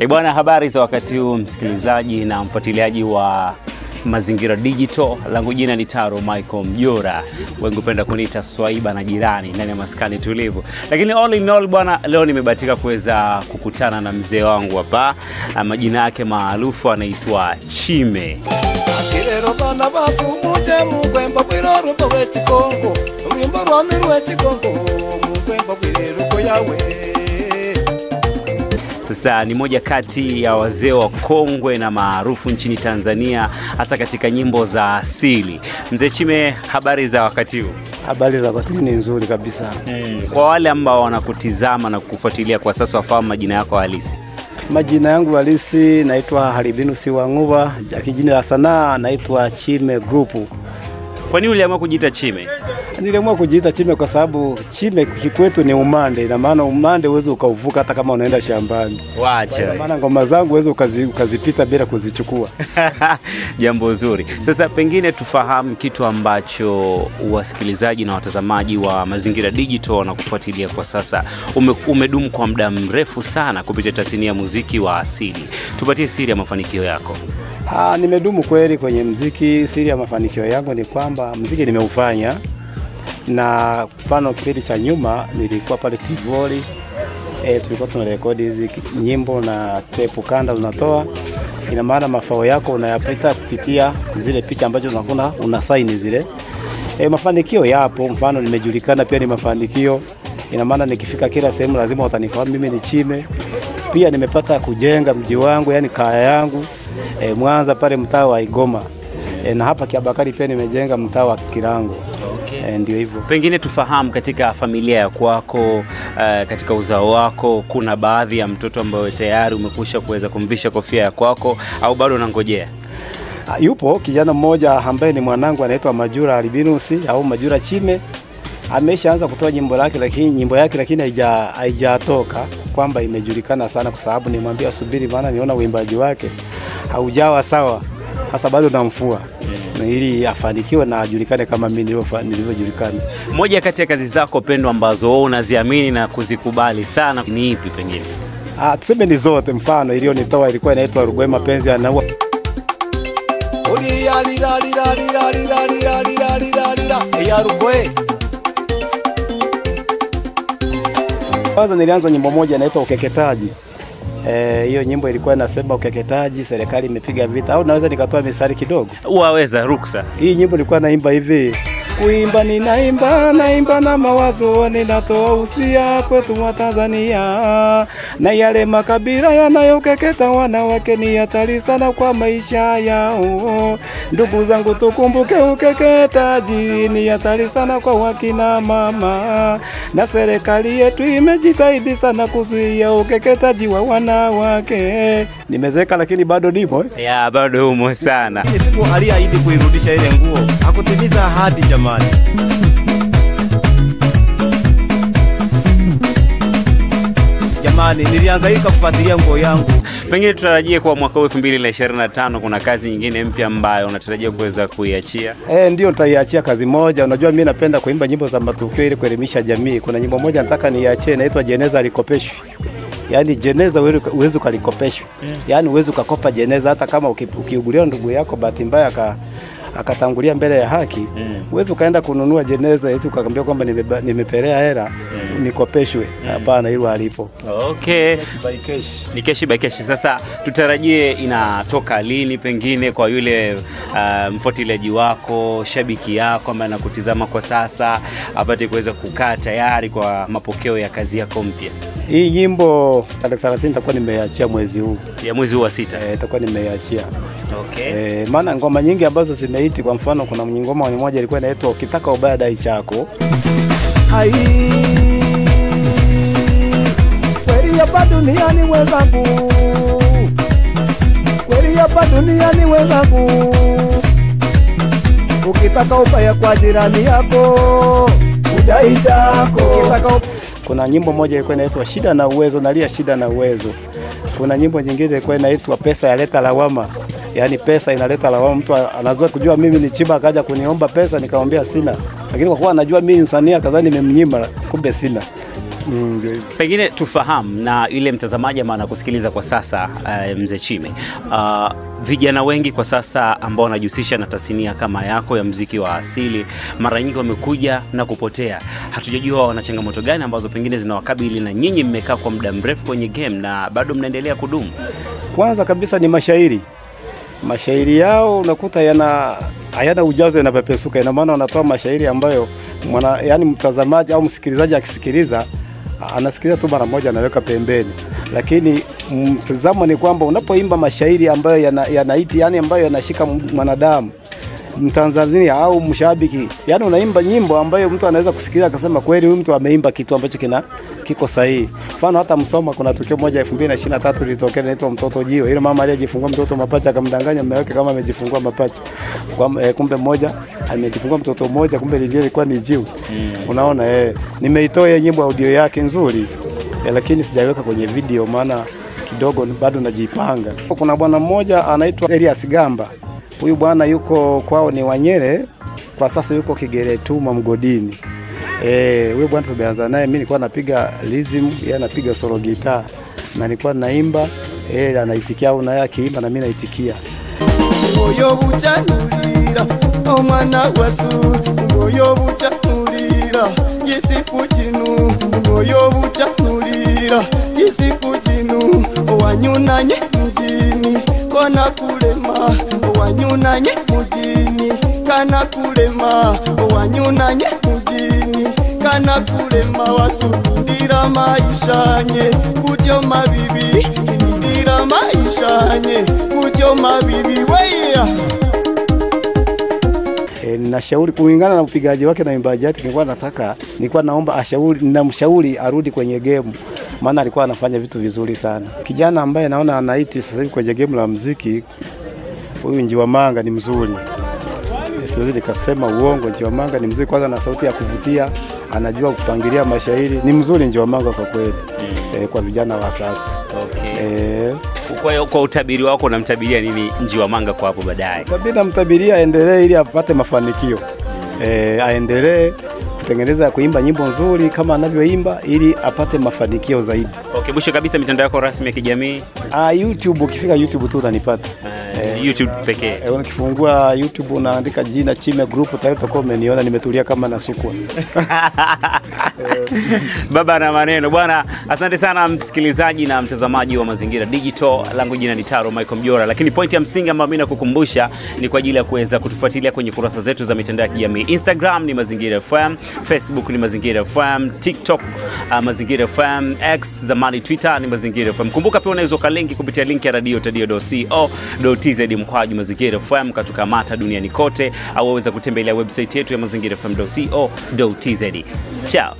Bwana, habari za wakati huu msikilizaji na mfuatiliaji wa Mazingira Digital. Langu jina ni Taro Michael Mjora, wengi hupenda kuniita Swaiba na jirani ndani ya maskani tulivu. Lakini all in all bwana, leo nimebahatika kuweza kukutana na mzee wangu hapa. Majina yake maarufu anaitwa Chime. Sasa ni moja kati ya wazee wa kongwe na maarufu nchini Tanzania, hasa katika nyimbo za asili. Mzee Chime, habari za wakati huu? Habari za wakati ni nzuri kabisa. Kwa wale ambao wanakutizama na kukufuatilia kwa sasa, wafahamu majina yako halisi? Majina yangu halisi naitwa Haribinu Siwanguba, jina la sanaa naitwa Chime Group. Kwa nini uliamua kujiita Chime? Niliamua kujiita Chime kwa sababu Chime kikwetu ni umande, ina maana umande uweze ukauvuka hata kama unaenda shambani. Wacha. Maana ngoma zangu uweze ukazipita bila kuzichukua. Jambo zuri. Sasa pengine tufahamu kitu ambacho wasikilizaji na watazamaji wa Mazingira Digital wanakufuatilia kwa sasa. Umedumu kwa muda mrefu sana kupitia tasnia ya muziki wa asili. Tupatie siri ya mafanikio yako. Nimedumu kweli kwenye muziki. Siri ya mafanikio yangu ni kwamba muziki nimeufanya, na mfano kipindi cha nyuma nilikuwa pale Tivoli, tulikuwa tunarekodi hizi nyimbo na tape kanda unatoa. Ina maana mafao yako unayapata kupitia zile picha ambazo unakuna una sign zile. Mafanikio yapo, mfano nimejulikana pia ni mafanikio. Ina maana nikifika kila sehemu lazima watanifahamu mimi ni Chime. Pia nimepata kujenga mji wangu, yani kaya yangu, Mwanza pale mtaa wa Igoma. Na hapa Kiabakari pia nimejenga mtaa wa Kirango. Okay. Ndio hivyo. Pengine tufahamu katika familia ya kwako, katika uzao wako, kuna baadhi ya mtoto ambaye tayari umekwisha kuweza kumvisha kofia ya kwako au bado unangojea? Yupo kijana mmoja ambaye ni mwanangu, anaitwa Majura Albinusi au Majura Chime. Ameshaanza kutoa nyimbo lake, lakini nyimbo yake lakini haijatoka kwamba imejulikana sana, kwa sababu nimwambia subiri, maana niona uimbaji wake haujawa sawa. Sasa bado namfua ili afanikiwe na ajulikane kama mimi nilivyojulikana. Moja kati ya kazi zako pendwa ambazo wewe unaziamini na kuzikubali sana ni ipi pengine? Tuseme ni zote. Mfano iliyonitoa ilikuwa inaitwa Rugwe Mapenzi Anaua. Kwanza nilianza nyimbo moja inaitwa Ukeketaji. Hiyo nyimbo ilikuwa inasema ukeketaji, serikali imepiga vita. Au naweza nikatoa misari kidogo? Waweza, ruksa. Hii nyimbo nilikuwa naimba hivi: kuimba ninaimba, naimba na mawazo, ninatoa usia kwetu wa Tanzania, na yale makabila yanayokeketa wanawake ni hatari sana kwa maisha yao. Ndugu zangu tukumbuke ukeketaji ni hatari sana kwa wakina mama, na serikali yetu imejitahidi sana kuzuia ukeketaji wa wanawake. Nimezeka lakini bado nipo. Ya, bado umo sana. Siku aliahidi kuirudisha ile nguo, hakutimiza ahadi jamani. Jamani, nilihangaika kufuatilia nguo yangu. Pengine tutarajie kwa mwaka 2025 kuna kazi nyingine mpya ambayo unatarajia kuweza kuiachia? Ndio, nitaiachia kazi moja. Unajua mimi napenda kuimba nyimbo za matukio ili kuelimisha jamii. Kuna nyimbo moja nataka niiachie inaitwa Jeneza Likopeshwi. Yaani jeneza uweze ukalikopeshwa. Yaani uweze ukakopa jeneza hata kama ukiugulia ndugu yako bahati mbaya akatangulia mbele ya haki, uweze ukaenda kununua jeneza eti ukaambia kwamba nimepelea hela nikopeshwe. Hapana, hilo halipo. Okay. Cash by cash. Ni cash by cash. Sasa tutarajie inatoka lini pengine kwa yule mfuatiliaji wako, shabiki yako ambaye anakutizama kwa sasa apate kuweza kukaa tayari kwa mapokeo ya kazi yako mpya? Hii nyimbo tarehe 30 nitakuwa nimeiachia mwezi huu. Ya mwezi huu wa 6. Nitakuwa nimeiachia. Okay. Maana ngoma nyingi ambazo zimeiti, kwa mfano kuna ngoma moja ilikuwa inaitwa Ukitaka Ubaya Dai Chako. Ai kweli hapa duniani wenzangu, kweli hapa duniani wenzangu, ukitaka ubaya kwa jirani yako udai chako. Ukitaka. Kuna nyimbo moja ilikuwa inaitwa Shida na Uwezo, nalia shida na uwezo. Kuna nyimbo nyingine ilikuwa inaitwa Pesa Yaleta Lawama. Yaani pesa inaleta lawama. Mtu anazoea kujua mimi ni Chiba akaja kuniomba pesa nikamwambia sina. Lakini kwa kuwa anajua mimi msanii akadhani nimemnyima, kumbe sina. Pengine tufahamu na yule mtazamaji ambaye anakusikiliza kwa sasa, Mzee Chime. Vijana wengi kwa sasa ambao wanajihusisha na tasnia kama yako ya muziki wa asili mara nyingi wamekuja na kupotea. Hatujajua wana changamoto gani ambazo pengine zinawakabili, na nyinyi mmekaa kwa muda mrefu kwenye game na bado mnaendelea kudumu. Kwanza kabisa ni mashairi. Mashairi yao unakuta hayana ujazo, yanapepesuka. Ina maana wanatoa mashairi ambayo yani mtazamaji au msikilizaji akisikiliza anasikiliza tu mara moja anaweka pembeni. Lakini mtazamo ni kwamba unapoimba mashairi ambayo yanaiti, yani ambayo yanashika mwanadamu Mtanzania au mshabiki, yani unaimba nyimbo ambayo mtu anaweza kusikiliza akasema kweli huyu mtu ameimba kitu ambacho kiko sahihi. Mfano hata Msoma kuna tukio moja 2023 lilitokea, inaitwa mtoto jiwe. Ile mama aliyejifungua mtoto mapacha akamdanganya mume wake kama amejifungua mapacha. Kumbe mmoja amejifungua mtoto mmoja, kumbe lingine lilikuwa ni jiwe. Unaona, nimeitoa hiyo nyimbo audio yake nzuri, lakini sijaiweka kwenye video maana kidogo bado najipanga. Kuna bwana mmoja anaitwa Elias Gamba. Huyu bwana yuko kwao ni Wanyere, kwa sasa yuko Kigeretuma mgodini. Huyu bwana tumeanza naye, mimi nilikuwa napiga rhythm, yeye anapiga solo guitar na nilikuwa naimba, yeye anaitikia au naye akiimba na mimi naitikia. Moyo buchanulira omwana wasu, moyo buchanulira yisikujinu, moyo buchanulira yisikujinu, wanyunanye mjini kona kulema, wanyunanye mjini kana kulema, wanyunanye mjini kana kulema, wasunindira maishanye kutyo mabibi, nindira maishanye kutyo mabibi weya. Ninashauri kulingana na upigaji wake na uimbaji wake, nilikuwa naomba ashauri, ninamshauri arudi kwenye game, maana alikuwa anafanya vitu vizuri sana. Kijana ambaye naona anaiti sasa hivi kwenye game la muziki, huyu Njiwa Manga ni mzuri. Siwezi nikasema uongo, Njiwa Manga ni mzuri, kwanza na sauti ya kuvutia, anajua kupangilia mashairi, ni mzuri Njiwa Manga kwa kweli. Kwa vijana wa sasa. Okay. Kwa utabiri wako unamtabiria nini Njiwa Manga kwa hapo baadaye? Utabiri namtabiria aendelee ili apate mafanikio. Aendelee kutengeneza, kuimba nyimbo nzuri kama anavyoimba ili apate mafanikio zaidi. Okay, mwisho kabisa mitandao yako rasmi ya kijamii? YouTube, ukifika YouTube tu utanipata. YouTube pekee. Ukifungua YouTube unaandika jina Chime Group tayari utakuwa umeniona nimetulia kama nasukwa. Baba na maneno bwana. Asante sana msikilizaji na mtazamaji wa Mazingira Digital. Langu jina ni Taro Michael Mjora, lakini pointi ya msingi ambayo mimi nakukumbusha ni kwa ajili ya kuweza kutufuatilia kwenye kurasa zetu za mitandao ya kijamii. Instagram ni Mazingira FM, Facebook ni Mazingira FM, TikTok Mazingira FM, X zamani Twitter ni Mazingira FM. Kumbuka pia unaweza ukalinki kupitia link ya radio tadio.co.tz mkwaju Mazingira FM katukamata duniani kote, au waweza kutembelea website yetu ya mazingirafm.co.tz. Ciao.